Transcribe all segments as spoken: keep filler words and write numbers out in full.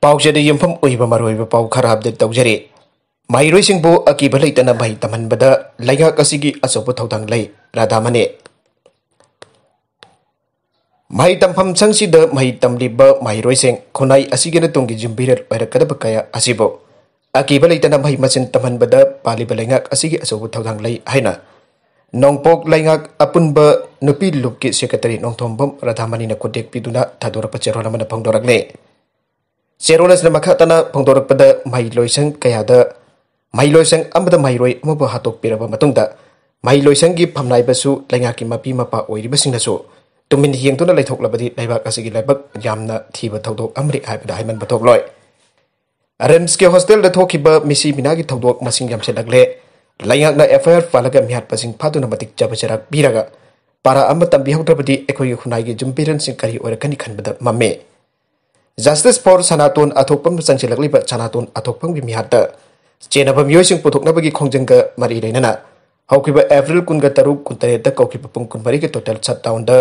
ꯄꯥꯎꯆꯦꯗ ꯌꯨꯝꯐꯝ ꯑꯣꯏꯕ ꯃꯔꯨꯑꯣꯏꯕ ꯄꯥꯎ ꯈꯔ ꯑꯞꯗꯦꯠ ꯇꯧꯖꯔꯤ꯫ ꯃꯍꯩꯔꯣꯏꯁꯤꯡꯕꯨ ꯑꯀꯤꯕ ꯂꯩꯇꯅ ꯃꯍꯩ ꯇꯝꯍꯟꯕꯗ ꯂꯩꯉꯥꯛ ꯑꯁꯤꯒꯤ ꯑꯆꯧꯕ ꯊꯧꯗꯥꯡ ꯂꯩ, ꯔꯥꯙꯥꯃꯅꯤ꯫ ꯃꯍꯩ ꯇꯝꯐꯝ ꯁꯪꯁꯤꯗ ꯃꯍꯩ ꯇꯝꯂꯤꯕ ꯃꯍꯩꯔꯣꯏꯁꯤꯡ, ꯈꯨꯟꯅꯥꯏ ꯑꯁꯤꯒꯤ ꯇꯨꯡꯒꯤ ꯌꯨꯝꯕꯤꯔꯦꯜ ꯑꯣꯏꯔꯛꯀꯗꯕ ꯀꯌꯥ ꯑꯁꯤꯕꯨ ꯑꯀꯤꯕ ꯂꯩꯇꯅ ꯃꯍꯩ ꯃꯁꯤꯡ ꯇꯝꯍꯟꯕꯗ ꯄꯥꯜꯂꯤꯕ ꯂꯩꯉꯥꯛ ꯑꯁꯤꯒꯤ ꯑꯆꯧꯕ ꯊꯧꯗꯥꯡ ꯂꯩ ꯍꯥꯏꯅ ꯅꯣꯡꯄꯣꯛ ꯂꯩꯉꯥꯛ ꯑꯄꯨꯟꯕ ꯅꯨꯄꯤ ꯂꯨꯞꯀꯤ ꯁꯦꯀ꯭ꯔꯦꯇꯔꯤ ꯅꯣꯡꯊꯣꯝꯕꯝ ꯔꯥꯙꯥꯃꯅꯤꯅ ꯈꯨꯗꯦꯛ ꯄꯤꯗꯨꯅ ꯊꯥꯗꯣꯔꯛꯄ ꯆꯦꯔꯣꯜ ꯑꯃꯅ ꯐꯣꯡꯗꯣꯔꯛꯂꯦ꯫ ꯆꯦꯔꯣꯜ ꯑꯁꯤꯅ ꯃꯈꯥ ꯇꯥꯅ ꯐꯣꯡꯗꯣꯔꯛꯄꯗ, ꯃꯍꯩꯂꯣꯏꯁꯪ ꯀꯌꯥꯗ ꯃꯍꯩꯂꯣꯏꯁꯪ ꯑꯃꯗ ꯃꯍꯩꯔꯣꯏ ꯑꯃꯕꯨ ꯍꯥꯠꯇꯣꯛꯄꯤꯔꯕ ꯃꯇꯨꯡꯗ, ꯃꯍꯩꯂꯣꯏꯁꯪꯒꯤ ꯐꯝꯅꯥꯏꯕꯁꯨ ꯂꯩꯉꯥꯛꯀꯤ ꯃꯄꯤ ꯃꯄꯥ ꯑꯣꯏꯔꯤꯕꯁꯤꯡꯅꯁꯨ ꯇꯨꯃꯤꯟ ꯌꯦꯡꯗꯨꯅ ꯂꯩꯊꯣꯛꯂꯕꯗꯤ ꯂꯩꯕꯥꯛ ꯑꯁꯤꯒꯤ ꯂꯥꯏꯕꯛ ꯌꯥꯝꯅ ꯊꯤꯕ ꯊꯧꯗꯣꯛ ꯑꯃꯅꯤ ꯍꯥꯏꯕꯗ ꯍꯥꯏꯃꯟꯕ ꯊꯣꯛꯂꯣꯏ꯫ ꯔꯤꯝꯁꯀꯤ ꯍꯣꯁꯇꯦꯜꯗ ꯊꯣꯛꯈꯤꯕ ꯃꯤꯁꯤ ꯃꯤꯅꯥꯒꯤ ꯊꯧꯗꯣꯛ ꯃꯁꯤꯡ ꯌꯥꯝꯁꯤꯜꯂꯛꯂꯦ꯫ ꯂꯩꯉꯥꯛꯅ ꯑꯦꯐ ꯑꯥꯏ ꯑꯥꯔ ꯄꯥꯜꯂꯒ ꯃꯤꯍꯥꯠꯄꯁꯤꯡ ꯐꯥꯗꯨꯅ ꯃꯇꯤꯛ ꯆꯥꯕ ꯆꯩꯔꯥꯛ ꯄꯤꯔꯒ ꯄꯥꯔꯥ ꯑꯃ ꯇꯝꯕꯤꯍꯧꯗ꯭ꯔꯕꯗꯤ ꯑꯩꯈꯣꯏꯒꯤ ꯈꯨꯟꯅꯥꯏꯒꯤ ꯌꯨꯝꯕꯤꯔꯦꯜꯁꯤꯡ ꯀꯔꯤ ꯑꯣꯏꯔꯛꯀꯅꯤ ꯈꯟꯕꯗ ꯃꯝꯃꯤ꯫ Justice for ꯁꯅꯥꯇꯣꯟ ꯑꯊꯣꯛꯄꯝ ꯆꯪꯁꯤꯜꯂꯛꯂꯤꯕ ꯁꯅꯥꯇꯣꯟ ꯑꯊꯣꯛꯄꯝꯒꯤ ꯃꯤꯍꯥꯠꯇ ꯆꯦꯟꯅꯕ ꯃꯤꯑꯣꯏꯁꯤꯡ ꯄꯨꯊꯣꯛꯅꯕꯒꯤ ꯈꯣꯡꯖꯪꯒ ꯃꯔꯤ ꯂꯩꯅꯅ ꯍꯧꯈꯤꯕ ꯑꯦꯄ꯭ꯔꯤꯜ ꯀꯨꯟꯒ ꯇꯔꯨꯛ, ꯀꯨꯟꯇꯔꯦꯠꯇ ꯀꯧꯈꯤꯕ ꯄꯨꯡ ꯀꯨꯟꯃꯔꯤꯒꯤ total shutdownꯗ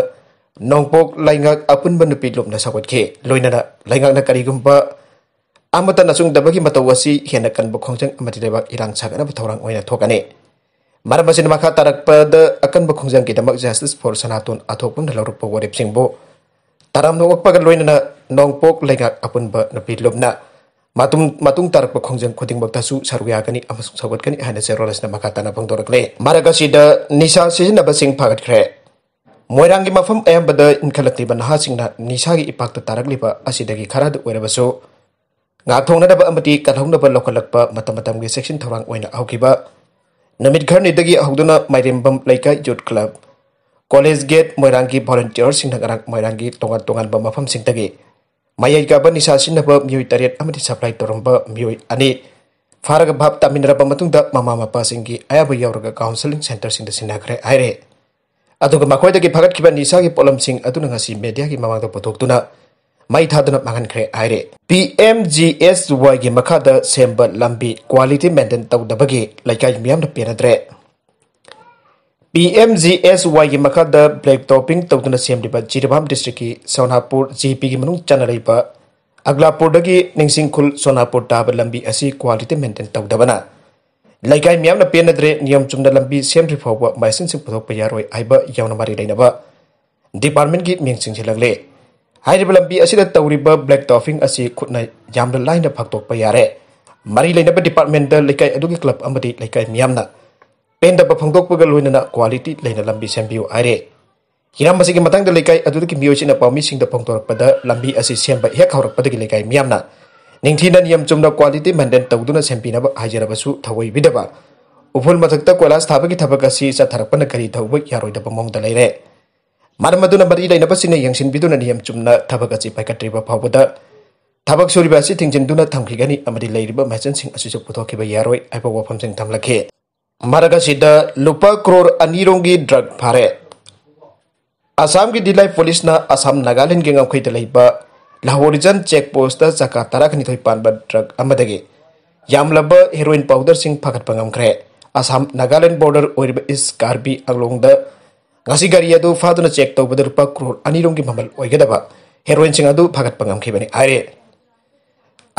ꯅꯣꯡꯄꯣꯛ ꯂꯩꯉꯥꯛ ꯑꯄꯨꯟꯕ ꯅꯨꯄꯤ ꯂꯨꯞꯅ ꯁꯧꯒꯠꯈꯤ꯫ ꯂꯣꯏꯅꯅ ꯂꯩꯉꯥꯛꯅ ꯀꯔꯤꯒꯨꯝꯕ ꯑꯃꯠꯇ ꯅꯆꯨꯡꯗꯕꯒꯤ ꯃꯇꯧ ꯑꯁꯤ ꯍꯦꯟꯅ ꯀꯟꯕ ꯈꯣꯡꯖꯪ ꯑꯃꯗꯤ ꯂꯩꯕꯥꯛ ꯏꯔꯥꯡ ꯁꯥꯒꯠꯅꯕ ꯊꯧꯔꯥꯡ ꯑꯣꯏꯅ ꯊꯣꯛꯀꯅꯤ꯫ ꯃꯔꯝ ꯑꯁꯤꯅ ꯃꯈꯥ ꯇꯥꯔꯛꯄꯗ ꯑꯀꯟꯕ ꯈꯣꯡꯖꯪꯒꯤꯗꯃꯛ Justice for ꯁꯅꯥꯇꯣꯟ ꯑꯊꯣꯛꯄꯝꯅ ꯂꯧꯔꯛꯄ ꯋꯥꯔꯦꯞꯁꯤꯡꯕꯨ ꯇꯔꯥꯝꯅ ꯑꯣꯛꯄꯒ ꯂꯣꯏꯅꯅ ꯅꯣꯡꯄꯣꯛ ꯂꯩꯉꯥꯛ ꯑꯄꯨꯟꯕ ꯅꯨꯄꯤ ꯂꯨꯞꯅ ꯃꯇꯨꯡ, ꯃꯇꯨꯡ ꯇꯥꯔꯛꯄ ꯈꯣꯡꯖꯪ ꯈꯨꯗꯤꯡꯃꯛꯇꯁꯨ ꯁꯔꯨꯛ ꯌꯥꯒꯅꯤ ꯑꯃꯁꯨꯡ ꯁꯧꯒꯠꯀꯅꯤ ꯍꯥꯏꯅ ꯆꯦꯔꯣꯜ ꯑꯁꯤꯅ ꯃꯈꯥ ꯇꯥꯅ ꯐꯣꯡꯗꯣꯔꯛꯂꯦ꯫ ꯃꯔꯛ ꯑꯁꯤꯗ ꯅꯤꯁꯥ ꯁꯤꯖꯤꯟꯅꯕꯁꯤꯡ ꯐꯥꯒꯠꯈ꯭ꯔꯦ꯫ ꯃꯣꯏꯔꯥꯡꯒꯤ ꯃꯐꯝ ꯑꯌꯥꯝꯕꯗ ꯏꯟꯈꯠꯂꯛꯂꯤꯕ ꯅꯍꯥꯁꯤꯡꯅ ꯅꯤꯁꯥꯒꯤ ꯏꯄꯥꯛꯇ ꯇꯥꯔꯛꯂꯤꯕ ꯑꯁꯤꯗꯒꯤ ꯈꯔꯗ ꯑꯣꯏꯔꯕꯁꯨ ꯉꯥꯛꯊꯣꯛꯅꯅꯕ ꯑꯃꯗꯤ ꯀꯜꯍꯧꯅꯕ ꯂꯧꯈꯠꯂꯛꯄ ꯃꯇꯝ ꯃꯇꯝꯒꯤ ꯆꯦꯛꯁꯤꯟ ꯊꯧꯔꯥꯡ ꯑꯣꯏꯅ ꯍꯧꯈꯤꯕ ꯅꯨꯃꯤꯠ ꯈꯔꯅꯤꯗꯒꯤ ꯍꯧꯗꯨꯅ ꯃꯥꯏꯔꯦꯝꯕꯝ ꯂꯩꯀꯥꯏ Youth Club, College Gate, ꯃꯣꯏꯔꯥꯡꯒꯤ volunteerꯁꯤꯡꯅ ꯉꯔꯥꯡ ꯃꯣꯏꯔꯥꯡꯒꯤ ꯇꯣꯉꯥꯟ ꯇꯣꯉꯥꯟꯕ ꯃꯐꯝꯁꯤꯡꯗꯒꯤ ꯃꯌꯥꯏ ꯀꯥꯕ ꯅꯤꯁꯥ ꯁꯤꯖꯤꯟꯅꯕ ꯃꯤꯑꯣꯏ ꯇꯔꯦꯠ ꯑꯃꯗꯤ supply ꯇꯧꯔꯝꯕ ꯃꯤꯑꯣꯏ ꯑꯅꯤ ꯐꯥꯔꯒ ꯚꯥꯞ ꯇꯥꯃꯤꯟꯅꯔꯕ ꯃꯇꯨꯡꯗ ꯃꯃꯥ ꯃꯄꯥꯁꯤꯡꯒꯤ ꯑꯌꯥꯕ ꯌꯥꯎꯔꯒ counselling centreꯁꯤꯡꯗ ꯁꯤꯟꯅꯈ꯭ꯔꯦ ꯍꯥꯏꯔꯦ꯫ ꯑꯗꯨꯒ ꯃꯈꯣꯏꯗꯒꯤ ꯐꯒꯠꯈꯤꯕ ꯅꯤꯁꯥꯒꯤ ꯄꯣꯠꯂꯝꯁꯤꯡ ꯑꯗꯨꯅ ꯉꯁꯤ mediaꯒꯤ ꯃꯃꯥꯡꯗ ꯄꯨꯊꯣꯛꯇꯨꯅ ꯃꯩ ꯊꯥꯗꯨꯅ ꯃꯥꯡꯍꯟꯈ꯭ꯔꯦ ꯍꯥꯏꯔꯦ꯫ P M G S Yꯒꯤ ꯃꯈꯥꯗ ꯁꯦꯝꯕ ꯂꯝꯕꯤ quality maintain ꯇꯧꯗꯕꯒꯤ ꯂꯩꯀꯥꯏ ꯃꯤꯌꯥꯝꯅ ꯄꯦꯟꯅꯗ꯭ꯔꯦ꯫ P M G S Yꯒꯤ ꯃꯈꯥꯗ black topping ꯇꯧꯗꯨꯅ ꯁꯦꯝꯂꯤꯕ ꯖꯤꯔꯤꯕꯥꯝ districtꯀꯤ ꯁꯣꯅꯥꯄꯨꯔ G Pꯒꯤ ꯃꯅꯨꯡ ꯆꯟꯅ ꯂꯩꯕ ꯑꯒꯂꯥꯄꯨꯔꯗꯒꯤ ꯅꯤꯡꯁꯤꯡꯈꯨꯜ ꯁꯣꯅꯥꯄꯨꯔ ꯇꯥꯕ ꯂꯝꯕꯤ ꯑꯁꯤ quality maintain ꯇꯧꯗꯕꯅ ꯂꯩꯀꯥꯏ ꯃꯤꯌꯥꯝꯅ ꯄꯦꯟꯅꯗ꯭ꯔꯦ꯫ ꯅꯤꯌꯝ ꯆꯨꯝꯅ ꯂꯝꯕꯤ ꯁꯦꯝꯗ꯭ꯔꯤ ꯐꯥꯎꯕ ꯃꯥꯏꯁꯟꯁꯤꯡ ꯄꯨꯊꯣꯛꯄ ꯌꯥꯔꯣꯏ ꯍꯥꯏꯕ ꯌꯥꯎꯅ ꯃꯔꯤ ꯂꯩꯅꯕ departmentꯀꯤ ꯃꯤꯡ ꯆꯤꯡꯁꯤꯜꯂꯛꯂꯦ꯫ ꯍꯥꯏꯔꯤꯕ ꯂꯝꯕꯤ ꯑꯁꯤꯗ ꯇꯧꯔꯤꯕ black topping ꯑꯁꯤ ꯈꯨꯠꯅ ꯌꯥꯝꯅ ꯂꯥꯏꯅ ꯐꯥꯛꯇꯣꯛꯄ ꯌꯥꯔꯦ꯫ ꯃꯔꯤ ꯂꯩꯅꯕ departmentꯇ ꯂꯩꯀꯥꯏ ꯑꯗꯨꯒꯤ club ꯑꯃꯗꯤ ꯂꯩꯀꯥꯏ ꯃꯤꯌꯥꯝꯅ ꯄꯦꯟꯗꯕ ꯐꯣꯡꯗꯣꯛꯄꯒ ꯂꯣꯏꯅꯅ quality ꯂꯩꯅ ꯂꯝꯕꯤ ꯁꯦꯝꯕꯤꯌꯨ ꯍꯥꯏꯔꯦ꯫ ꯍꯤꯔꯝ ꯑꯁꯤꯒꯤ ꯃꯇꯥꯡꯗ ꯂꯩꯀꯥꯏ ꯑꯗꯨꯗꯒꯤ ꯃꯤꯑꯣꯏꯁꯤꯡꯅ ꯄꯥꯎꯃꯤꯁꯤꯡꯗ ꯐꯣꯡꯗꯣꯔꯛꯄꯗ, ꯂꯝꯕꯤ ꯑꯁꯤ ꯁꯦꯝꯕ ꯍꯦꯛ ꯍꯧꯔꯛꯄꯗꯒꯤ ꯂꯩꯀꯥꯏ ꯃꯤꯌꯥꯝꯅ ꯅꯤꯡꯊꯤꯅ ꯅꯤꯌꯝ ꯆꯨꯝꯅ quality maintain ꯇꯧꯗꯨꯅ ꯁꯦꯝꯕꯤꯅꯕ ꯍꯥꯏꯖꯔꯕꯁꯨ ꯊꯑꯣꯏꯕꯤꯗꯕ, ꯎꯐꯨꯜ ꯃꯊꯛꯇ ꯀꯣꯏꯂꯥꯁ ꯊꯥꯕꯒꯤ ꯊꯕꯛ ꯑꯁꯤ ꯆꯠꯊꯔꯛꯄꯅ ꯒꯥꯔꯤ ꯊꯧꯕ ꯌꯥꯔꯣꯏꯗꯕ ꯃꯑꯣꯡꯗ ꯂꯩꯔꯦ꯫ ꯃꯔꯝ ꯑꯗꯨꯅ ꯃꯔꯤ ꯂꯩꯅꯕꯁꯤꯡꯅ ꯌꯦꯡꯁꯤꯟꯕꯤꯗꯨꯅ ꯅꯤꯌꯝ ꯆꯨꯝꯅ ꯊꯕꯛ ꯑꯁꯤ ꯄꯥꯏꯈꯠꯇ꯭ꯔꯤꯕ ꯐꯥꯎꯕꯗ ꯊꯕꯛ ꯁꯨꯔꯤꯕ ꯑꯁꯤ ꯊꯤꯡꯖꯤꯟꯗꯨꯅ ꯊꯝꯈꯤꯒꯅꯤ ꯑꯃꯗꯤ ꯂꯩꯔꯤꯕ ꯃꯦꯆꯤꯟꯁꯤꯡ ꯑꯁꯤꯁꯨ ꯄꯨꯊꯣꯛꯈꯤꯕ ꯌꯥꯔꯣꯏ ꯍꯥꯏꯕ ꯋꯥꯐꯝꯁꯤꯡ ꯊꯝꯂꯛꯈꯤ꯫ ꯃꯔꯛ ꯑꯁꯤꯗ ꯂꯨꯄꯥ ꯀ꯭ꯔꯣꯔ ꯑꯅꯤꯔꯣꯝꯒꯤ drug ꯐꯥꯔꯦ꯫ ꯑꯁꯥꯝꯒꯤ ꯗꯤꯂꯥꯏ ꯄꯨꯂꯤꯁꯅ ꯑꯁꯥꯝ ꯅꯥꯒꯥꯂꯦꯟꯒꯤ ꯉꯝꯈꯩꯗ ꯂꯩꯕ ꯂꯍꯣꯔꯤꯖꯟ check postꯇ ꯆꯀꯥ ꯇꯔꯥꯒ ꯅꯤꯊꯣꯏ ꯄꯥꯟꯕ drug ꯑꯃꯗꯒꯤ ꯌꯥꯝꯂꯕ heroin powderꯁꯤꯡ ꯐꯥꯒꯠꯄ ꯉꯝꯈ꯭ꯔꯦ꯫ ꯑꯁꯥꯝ ꯅꯥꯒꯥꯂꯦꯟ border ꯑꯣꯏꯔꯤꯕ ꯏꯁ ꯀꯥꯔꯕꯤ ꯑꯪꯂꯣꯡꯗ ꯉꯁꯤ ꯒꯥꯔꯤ ꯑꯗꯨ ꯐꯥꯗꯨꯅ check ꯇꯧꯕꯗ ꯂꯨꯄꯥ ꯀ꯭ꯔꯣꯔ ꯑꯅꯤꯔꯣꯝꯒꯤ ꯃꯃꯜ ꯑꯣꯏꯒꯗꯕ heroinꯁꯤꯡ ꯑꯗꯨ ꯐꯥꯒꯠꯄ ꯉꯝꯈꯤꯕꯅꯤ ꯍꯥꯏꯔꯦ꯫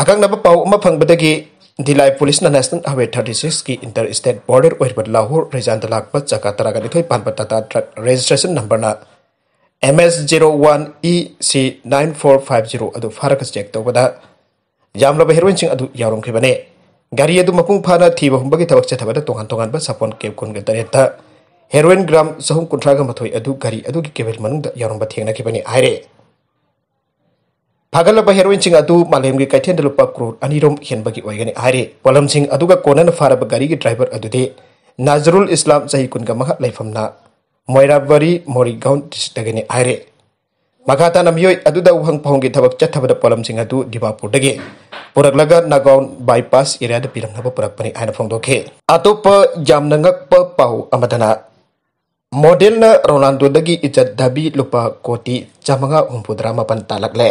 ꯑꯀꯛꯅꯕ ꯄꯥꯎ ꯑꯃ ꯐꯪꯕꯗꯒꯤ ꯗꯤꯂꯥꯏ ꯄꯨꯂꯤꯁꯅ National Highway thirty sixꯀꯤ inter state border ꯑꯣꯏꯔꯤꯕ ꯂꯥꯍꯣꯔ ꯔꯤꯖꯟꯗ ꯂꯥꯛꯄ ꯆꯀꯥ ꯇꯔꯥꯒ ꯅꯤꯊꯣꯏ ꯄꯥꯟꯕ Tata truck registration numberꯅ M S zero one E C nine four five zero ꯑꯗꯨ ꯐꯥꯔꯒ check ꯇꯧꯕꯗ ꯌꯥꯝꯂꯕ heroinꯁꯤꯡ ꯑꯗꯨ ꯌꯥꯎꯔꯝꯈꯤꯕꯅꯤ꯫ ꯒꯥꯔꯤ ꯑꯗꯨ ꯃꯄꯨꯡ ꯐꯥꯅ ꯊꯤꯕ ꯍꯨꯝꯕꯒꯤ ꯊꯕꯛ ꯆꯠꯊꯕꯗ ꯇꯣꯉꯥꯟ ꯇꯣꯉꯥꯟꯕ ꯁꯥꯄꯣꯟ cake ꯀꯨꯟꯒ ꯇꯔꯦꯠꯇ heroin gram ꯆꯍꯨꯝ ꯀꯨꯟꯊ꯭ꯔꯥꯒ ꯃꯥꯊꯣꯏ ꯑꯗꯨ ꯒꯥꯔꯤ ꯑꯗꯨꯒꯤ cabin ꯃꯅꯨꯡꯗ ꯌꯥꯎꯔꯝꯕ ꯊꯦꯡꯅꯈꯤꯕꯅꯤ ꯍꯥꯏꯔꯦ꯫ ꯐꯥꯒꯠꯂꯕ heroinꯁꯤꯡ ꯑꯗꯨ ꯃꯥꯂꯦꯝꯒꯤ ꯀꯩꯊꯦꯜꯗ ꯂꯨꯄꯥ ꯀ꯭ꯔꯣꯔ ꯑꯅꯤꯔꯣꯝ ꯍꯦꯟꯕꯒꯤ ꯑꯣꯏꯒꯅꯤ ꯍꯥꯏꯔꯤ꯫ ꯄꯣꯠꯂꯝꯁꯤꯡ ꯑꯗꯨꯒ ꯀꯣꯟꯅꯅ ꯐꯥꯔꯕ ꯒꯥꯔꯤꯒꯤ driver ꯑꯗꯨꯗꯤ ꯅꯥꯖꯔꯨꯜ ꯏꯁꯂꯥꯝ, ꯆꯍꯤ ꯀꯨꯟꯒ ꯃꯉꯥ, ꯂꯩꯐꯝꯅ ꯃꯣꯏꯔꯥꯕꯔꯤ ꯃꯣꯔꯤꯒꯥꯎꯟ districtꯇꯒꯤꯅꯤ ꯍꯥꯏꯔꯤ꯫ ꯃꯈꯥ ꯇꯥꯅ ꯃꯤꯑꯣꯏ ꯑꯗꯨꯗ ꯋꯥꯍꯪ ꯐꯥꯎꯍꯟꯒꯤ ꯊꯕꯛ ꯆꯠꯊꯕꯗ ꯄꯣꯠꯂꯝꯁꯤꯡ ꯑꯗꯨ ꯗꯤꯃꯥꯄꯨꯔꯗꯒꯤ ꯄꯨꯔꯛꯂꯒ ꯅꯥꯒꯥꯎꯟ bypass areaꯗ ꯄꯤꯔꯝꯅꯕ ꯄꯨꯔꯛꯄꯅꯤ ꯍꯥꯏꯅ ꯐꯣꯡꯗꯣꯛꯈꯤ꯫ ꯑꯇꯣꯞꯄ ꯌꯥꯝꯅ ꯉꯛꯄ ꯄꯥꯎ ꯑꯃꯗꯅ ꯃꯣꯗꯦꯜꯅ ꯔꯣꯅꯥꯜꯗꯣꯗꯒꯤ ꯏꯖꯠ ꯗꯥꯕꯤ ꯂꯨꯄꯥ ꯀꯣꯇꯤ ꯆꯥꯃꯉꯥ ꯍꯨꯝꯐꯨꯇꯔꯥ ꯃꯥꯄꯟ ꯇꯥꯜꯂꯛꯂꯦ꯫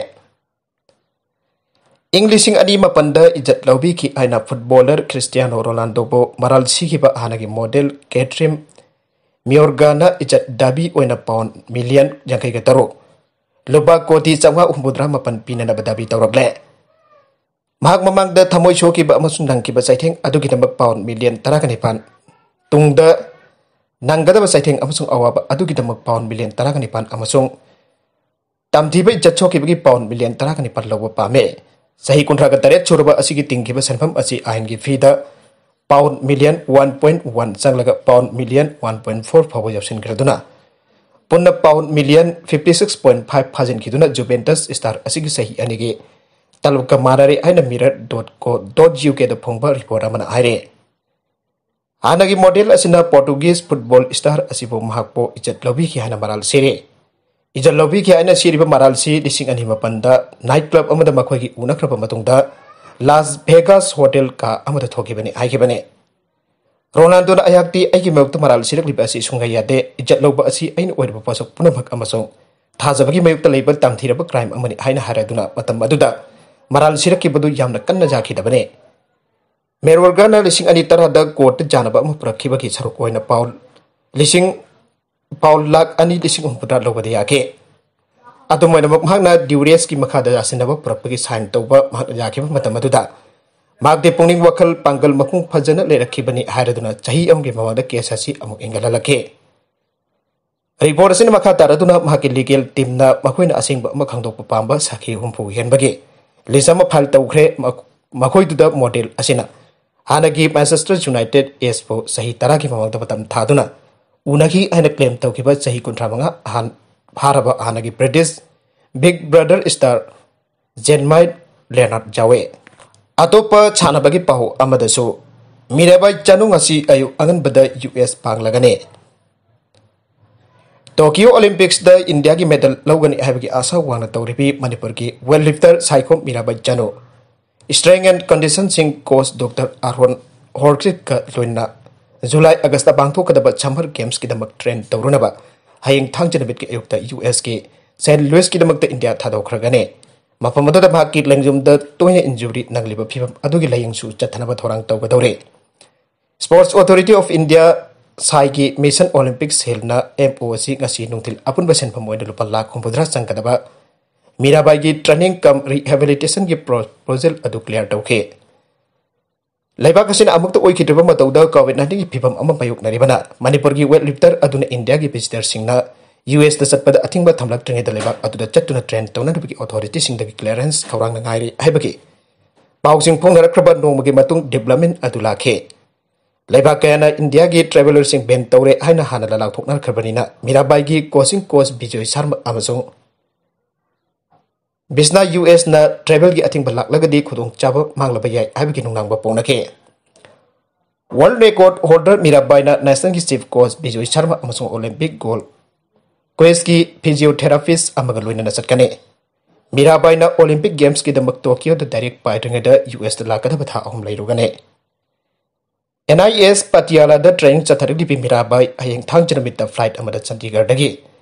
ꯏꯪ ꯂꯤꯁꯤꯡ ꯑꯅꯤ ꯃꯥꯄꯟꯗ ꯏꯖꯠ ꯂꯧꯕꯤꯈꯤ ꯍꯥꯏꯅ footballer ꯈ꯭ꯔꯤꯁꯇꯤꯌꯥꯅꯣ ꯔꯣꯅꯥꯜꯗꯣꯕꯨ ꯃꯔꯥꯜ ꯁꯤꯈꯤꯕ ꯍꯥꯟꯅꯒꯤ ꯃꯣꯗꯦꯜ ꯀꯦꯊꯔꯤꯟ ꯃꯤꯌꯣꯔꯒꯥꯅ ꯏꯖꯠ ꯗꯥꯕꯤ ꯑꯣꯏꯅ ꯄꯥꯎꯟ ꯃꯤꯂꯤꯌꯟ ꯌꯥꯡꯈꯩꯒ ꯇꯔꯨꯛ, ꯂꯨꯄꯥ ꯀꯣꯇꯤ ꯆꯥꯝꯃꯉꯥ ꯍꯨꯝꯐꯨꯇꯔꯥ ꯃꯥꯄꯟ ꯄꯤꯅꯅꯕ ꯗꯥꯕꯤ ꯇꯧꯔꯛꯂꯦ꯫ ꯃꯍꯥꯛ ꯃꯃꯥꯡꯗ ꯊꯃꯣꯏ ꯁꯣꯛꯈꯤꯕ ꯑꯃꯁꯨꯡ ꯅꯪꯈꯤꯕ ꯆꯩꯊꯦꯡ ꯑꯗꯨꯒꯤꯗꯃꯛ ꯄꯥꯎꯟ ꯃꯤꯂꯤꯌꯟ ꯇꯔꯥꯒ ꯅꯤꯄꯥꯟ, ꯇꯨꯡꯗ ꯅꯪꯒꯗꯕ ꯆꯩꯊꯦꯡ ꯑꯃꯁꯨꯡ ꯑꯋꯥꯕ ꯑꯗꯨꯒꯤꯗꯃꯛ ꯄꯥꯎꯟ ꯃꯤꯂꯤꯌꯟ ꯇꯔꯥꯒ ꯅꯤꯄꯥꯟ ꯑꯃꯁꯨꯡ ꯇꯝꯊꯤꯕ ꯏꯖꯠ ꯁꯣꯛꯈꯤꯕꯒꯤ ꯄꯥꯎꯟ ꯃꯤꯂꯤꯌꯟ ꯇꯔꯥꯒ ꯅꯤꯄꯥꯟ ꯂꯧꯕ ꯄꯥꯝꯃꯤ꯫ ꯆꯍꯤ ꯀꯨꯟꯊ꯭ꯔꯥꯒ ꯇꯔꯦꯠ ꯁꯨꯔꯕ ꯑꯁꯤꯒꯤ ꯇꯤꯡꯈꯤꯕ ꯁꯦꯟꯐꯝ ꯑꯁꯤ ꯑꯥꯏꯟꯒꯤ ꯐꯤꯗ pound million one point one ꯆꯪꯂꯒ pound million one point four ꯐꯥꯎꯕ ꯌꯧꯁꯤꯟꯈ꯭ꯔꯗꯨꯅ ꯄꯨꯟꯅ pound million fifty six point five ꯐꯥꯖꯤꯟꯈꯤꯗꯨꯅ ꯖꯨꯕꯦꯟꯇꯁ ꯁ꯭ꯇꯥꯔ ꯑꯁꯤꯒꯤ ꯆꯍꯤ ꯑꯅꯤꯒꯤ ꯇꯂꯕꯀ ꯃꯥꯟꯅꯔꯦ ꯍꯥꯏꯅ mirror dot co dot U ꯀꯦꯗ ꯐꯣꯡꯕ ꯔꯤꯄꯣꯔꯠ ꯑꯃꯅ ꯍꯥꯏꯔꯤ꯫ ꯍꯥꯟꯅꯒꯤ ꯃꯣꯗꯦꯜ ꯑꯁꯤꯅ ꯄꯣꯔꯇꯨꯒꯤꯖ ꯐꯨꯠꯕꯣꯜ ꯁ꯭ꯇꯥꯔ ꯑꯁꯤꯕꯨ ꯃꯍꯥꯛꯄꯨ ꯏꯖꯠ ꯂꯧꯕꯤꯈꯤ ꯍꯥꯏꯅ ꯃꯔꯥꯜ ꯁꯤꯔꯤ꯫ ꯏꯖꯠ ꯂꯧꯕꯤꯈꯤ ꯍꯥꯏꯅ ꯁꯤꯔꯤꯕ ꯃꯔꯥꯜꯁꯤ ꯂꯤꯁꯤꯡ ꯑꯅꯤ ꯃꯥꯄꯟꯗ ꯅꯥꯏꯠ ꯀ꯭ꯂꯕ ꯑꯃꯗ ꯃꯈꯣꯏꯒꯤ ꯎꯅꯈ꯭ꯔꯕ ꯃꯇꯨꯡꯗ ꯂꯥꯁ ꯚꯦꯒꯥꯁ ꯍꯣꯇꯦꯜ ꯀꯥ ꯑꯃꯗ ꯊꯣꯛꯈꯤꯕꯅꯤ ꯍꯥꯏꯈꯤꯕꯅꯤ꯫ ꯔꯣꯅꯥꯜꯗꯣꯅ ꯑꯩꯍꯥꯛꯇꯤ ꯑꯩꯒꯤ ꯃꯥꯌꯣꯛꯇ ꯃꯔꯥꯜ ꯁꯤꯔꯛꯂꯤꯕ ꯑꯁꯤ ꯁꯨꯡꯌꯥ ꯌꯥꯗꯦ꯫ ꯏꯖꯠ ꯂꯧꯕ ꯑꯁꯤ ꯑꯩꯅ ꯑꯣꯏꯔꯤꯕ ꯄꯣꯠꯁꯛ ꯄꯨꯝꯅꯃꯛ ꯑꯃꯁꯨꯡ ꯊꯥꯖꯕꯒꯤ ꯃꯥꯌꯣꯛꯇ ꯂꯩꯕ ꯇꯝꯊꯤꯔꯕ ꯀ꯭ꯔꯥꯏꯝ ꯑꯃꯅꯤ ꯍꯥꯏꯅ ꯍꯥꯏꯔꯗꯨꯅ ꯃꯇꯝ ꯑꯗꯨꯗ ꯃꯔꯥꯜ ꯁꯤꯔꯛꯈꯤꯕꯗꯨ ꯌꯥꯝꯅ ꯀꯟꯅ ꯌꯥꯈꯤꯗꯕꯅꯤ꯫ ꯃꯦꯔꯋꯔꯒꯅ ꯂꯤꯁꯤꯡ ꯑꯅꯤ ꯇꯔꯥꯗ ꯀꯣꯔꯠꯇ ꯌꯥꯅꯕ ꯑꯃ ꯄꯨꯔꯛꯈꯤꯕꯒꯤ ꯁꯔꯨꯛ ꯑꯣꯏꯅ ꯄꯥꯎꯜ ꯂꯤꯁꯤꯡ, ꯄꯥꯎꯜ ꯂꯥꯈ ꯑꯅꯤ ꯂꯤꯁꯤꯡ ꯍꯨꯝꯐꯨꯇꯔꯥ ꯂꯧꯕꯗ ꯌꯥꯈꯤ꯫ ꯑꯗꯨꯝ ꯑꯣꯏꯅꯃꯛ, ꯃꯍꯥꯛꯅ ꯗ꯭ꯌꯨꯔꯦꯁꯀꯤ ꯃꯈꯥꯗ ꯌꯥꯁꯤꯟꯅꯕ ꯄꯨꯔꯛꯄꯒꯤ ꯁꯥꯏꯟ ꯇꯧꯕ ꯃꯍꯥꯛꯅ ꯌꯥꯈꯤꯕ ꯃꯇꯝ ꯑꯗꯨꯗ ꯃꯍꯥꯛꯇꯤ ꯄꯨꯛꯅꯤꯡ ꯋꯥꯈꯜ ꯄꯥꯡꯒꯜ ꯃꯄꯨꯡ ꯐꯖꯅ ꯂꯩꯔꯛꯈꯤꯕꯅꯤ ꯍꯥꯏꯔꯗꯨꯅ ꯆꯍꯤ ꯑꯃꯒꯤ ꯃꯃꯥꯡꯗ ꯀꯦꯁ ꯑꯁꯤ ꯑꯃꯨꯛ ꯍꯦꯟꯒꯠꯍꯜꯂꯛꯈꯤ꯫ ꯔꯤꯄꯣꯔꯠ ꯑꯁꯤꯅ ꯃꯈꯥ ꯇꯥꯔꯗꯨꯅ ꯃꯍꯥꯛꯀꯤ ꯂꯤꯒꯦꯜ ꯇꯤꯝꯅ ꯃꯈꯣꯏꯅ ꯑꯁꯦꯡꯕ ꯑꯃ ꯈꯪꯗꯣꯛꯄ ꯄꯥꯝꯕ ꯁꯥꯈꯤ ꯍꯨꯝꯐꯨ ꯍꯦꯟꯕꯒꯤ ꯂꯤꯁ ꯑꯃ ꯐꯥꯏꯜ ꯇꯧꯈ꯭ꯔꯦ꯫ ꯃꯈꯣꯏꯗꯨꯗ ꯃꯣꯗꯦꯜ ꯑꯁꯤꯅ ꯍꯥꯟꯅꯒꯤ ꯃꯥꯟꯆꯦꯁꯇꯔ ꯌꯨꯅꯥꯏꯇꯦꯗ ꯑꯦꯁꯄꯨ ꯆꯍꯤ ꯇꯔꯥꯒꯤ ꯃꯃꯥꯡꯗ ꯃꯇꯝ ꯊꯥꯗꯨꯅ ꯎꯅꯈꯤ ꯍꯥꯏꯅ ꯀ꯭ꯂꯦꯝ ꯇꯧꯈꯤꯕ ꯆꯍꯤ ꯀꯨꯟꯊ꯭ꯔꯥ ꯃꯉꯥ ꯑꯍꯥꯟ-, ꯐꯥꯔꯕ ꯍꯥꯟꯅꯒꯤ British Big Brother star Jermaine Lennard ꯌꯥꯎꯋꯦ꯫ ꯑꯇꯣꯞꯄ ꯁꯥꯟꯅꯕꯒꯤ ꯄꯥꯎ ꯑꯃꯗꯁꯨ, ꯃꯤꯔꯥꯕꯥꯏ ꯆꯅꯨ ꯉꯁꯤ ꯑꯌꯨꯛ ꯑꯉꯟꯕꯗ ꯌꯨ ꯑꯦꯁ ꯄꯥꯡꯂꯒꯅꯤ꯫ ꯇꯣꯀꯤꯌꯣ ꯑꯣꯂꯤꯝꯄꯤꯛꯁꯇ ꯏꯟꯗꯤꯌꯥꯒꯤ ꯃꯦꯗꯜ ꯂꯧꯒꯅꯤ ꯍꯥꯏꯕꯒꯤ ꯑꯥꯁꯥ ꯋꯥꯡꯅ ꯇꯧꯔꯤꯕꯤ ꯃꯅꯤꯄꯨꯔꯒꯤ weightlifter Saikhom Mirabai Chanu, strength and ꯀꯟꯗꯤꯁꯟꯁꯤꯡ ꯀꯣꯆ ꯗꯣꯛꯇꯔ ꯑꯥꯔꯣꯟ ꯍꯣꯔꯀ꯭ꯔꯤꯠꯀ ꯂꯣꯏꯅꯅ ꯖꯨꯂꯥꯏ ꯑꯥꯒꯁꯇ ꯄꯥꯡꯊꯣꯛꯀꯗꯕ ꯁꯝꯃꯔ ꯒꯦꯝꯁꯀꯤꯗꯃꯛ ꯇ꯭ꯔꯦꯟ ꯇꯧꯔꯨꯅꯕ ꯍꯌꯦꯡ ꯊꯥꯡꯖ ꯅꯨꯃꯤꯠꯀꯤ ꯑꯌꯨꯛꯇ ꯌꯨ ꯑꯦꯁꯀꯤ ꯁꯦꯟꯠ ꯂꯨꯏꯁꯀꯤꯗꯃꯛꯇ ꯏꯟꯗꯤꯌꯥ ꯊꯥꯗꯣꯛꯈ꯭ꯔꯒꯅꯤ꯫ ꯃꯐꯝ ꯑꯗꯨꯗ ꯃꯍꯥꯛꯀꯤ ꯂꯦꯡꯖꯨꯝꯗ ꯇꯣꯏꯅ ꯏꯟꯖꯨꯔꯤ ꯅꯪꯂꯤꯕ ꯐꯤꯚꯝ ꯑꯗꯨꯒꯤ ꯂꯥꯌꯦꯡꯁꯨ ꯆꯠꯊꯅꯕ ꯊꯧꯔꯥꯡ ꯇꯧꯒꯗꯧꯔꯤ꯫ Sports Authority of India ꯁꯥꯏꯒꯤ ꯃꯤꯁꯟ ꯑꯣꯂꯤꯝꯄꯤꯛ ꯁꯦꯜꯅ ꯑꯦꯝ ꯑꯣ ꯑꯁꯤ ꯉꯁꯤ ꯅꯨꯡꯊꯤꯜ ꯑꯄꯨꯟꯕ ꯁꯦꯟꯐꯝ ꯑꯣꯏꯅ ꯂꯨꯄꯥ ꯂꯥꯈ ꯍꯨꯝꯐꯨꯇꯔꯥ ꯆꯪꯒꯗꯕ ꯃꯤꯔꯥꯕꯥꯏꯒꯤ training cum rehabilitationꯒꯤ proposal ꯑꯗꯨ clear ꯇꯧꯈꯤ꯫ ꯂꯩꯕꯥꯛ ꯑꯁꯤꯅ ꯑꯃꯨꯛꯇ ꯑꯣꯏꯈꯤꯗ꯭ꯔꯤꯕ ꯃꯇꯧꯗ COVID nineteenꯒꯤ ꯐꯤꯚꯝ ꯑꯃ ꯃꯥꯌꯣꯛꯅꯔꯤꯕꯅ ꯃꯅꯤꯄꯨꯔꯒꯤ weightlifter ꯑꯗꯨꯅ ꯏꯟꯗꯤꯌꯥꯒꯤ visitorꯁꯤꯡꯅ ꯌꯨ ꯑꯦꯁꯇ ꯆꯠꯄꯗ ꯑꯊꯤꯡꯕ ꯊꯝꯂꯛꯇ꯭ꯔꯤꯉꯩꯗ ꯂꯩꯕꯥꯛ ꯑꯗꯨꯗ ꯆꯠꯇꯨꯅ train ꯇꯧꯅꯅꯕꯒꯤ authorityꯁꯤꯡꯗꯒꯤ clearanceꯁꯤꯡꯗꯒꯤ ꯈꯧꯔꯥꯡꯅ ꯉꯥꯏꯔꯤ ꯍꯥꯏꯕꯒꯤ ꯄꯥꯎꯁꯤꯡ ꯐꯣꯡꯅꯔꯛꯈ꯭ꯔꯕ ꯅꯣꯡꯃꯒꯤ ꯃꯇꯨꯡ development ꯑꯗꯨ ꯂꯥꯛꯈꯤ꯫ ꯂꯩꯕꯥꯛ ꯀꯌꯥꯅ ꯏꯟꯗꯤꯌꯥꯒꯤ travellerꯁꯤꯡ ban ꯇꯧꯔꯦ ꯍꯥꯏꯅ ꯍꯥꯟꯅꯅ ꯂꯥꯎꯊꯣꯛꯅꯈ꯭ꯔꯕꯅꯤꯅ ꯃꯤꯔꯥꯕꯥꯏꯒꯤ coaching coach ꯕꯤꯖꯣꯏ ꯁꯔꯃ ꯑꯃꯁꯨꯡ ꯕꯤꯁꯅꯥ ꯌꯨ ꯑꯦꯁꯅ travelꯒꯤ ꯑꯊꯤꯡꯕ ꯂꯥꯛꯂꯒꯗꯤ ꯈꯨꯗꯣꯡꯆꯥꯕ ꯃꯥꯡꯂꯕ ꯌꯥꯏ ꯍꯥꯏꯕꯒꯤ ꯅꯨꯡꯅꯥꯡꯕ ꯐꯣꯡꯅꯈꯤ꯫ World record holder ꯃꯤꯔꯥꯕꯥꯏꯅ nationalꯒꯤ chief coach Bijoy Sharma ꯑꯃꯁꯨꯡ Olympic gold coachꯀꯤ physiotherapist ꯑꯃꯒ ꯂꯣꯏꯅꯅ ꯆꯠꯀꯅꯤ꯫ ꯃꯤꯔꯥꯕꯥꯏꯅ Olympic Gamesꯀꯤꯗꯃꯛ ꯇꯣꯀꯤꯌꯣꯗ direct ꯄꯥꯏꯗ꯭ꯔꯤꯉꯩꯗ ꯌꯨ ꯑꯦꯁꯇ ꯂꯥꯛꯀꯗꯕ ꯊꯥ ꯑꯍꯨꯝ ꯂꯩꯔꯨꯒꯅꯤ꯫ ꯑꯦꯟ ꯑꯥꯏ ꯑꯦꯁ ꯄꯇꯤꯌꯥꯂꯥꯗ training ꯆꯠꯊꯔꯛꯂꯤꯕꯤ ꯃꯤꯔꯥꯕꯥꯏ ꯍꯌꯦꯡ ꯊꯥꯡꯖ ꯅꯨꯃꯤꯠꯇ flight ꯑꯃꯗ ꯆꯟꯗꯤꯒꯔꯗꯒꯤ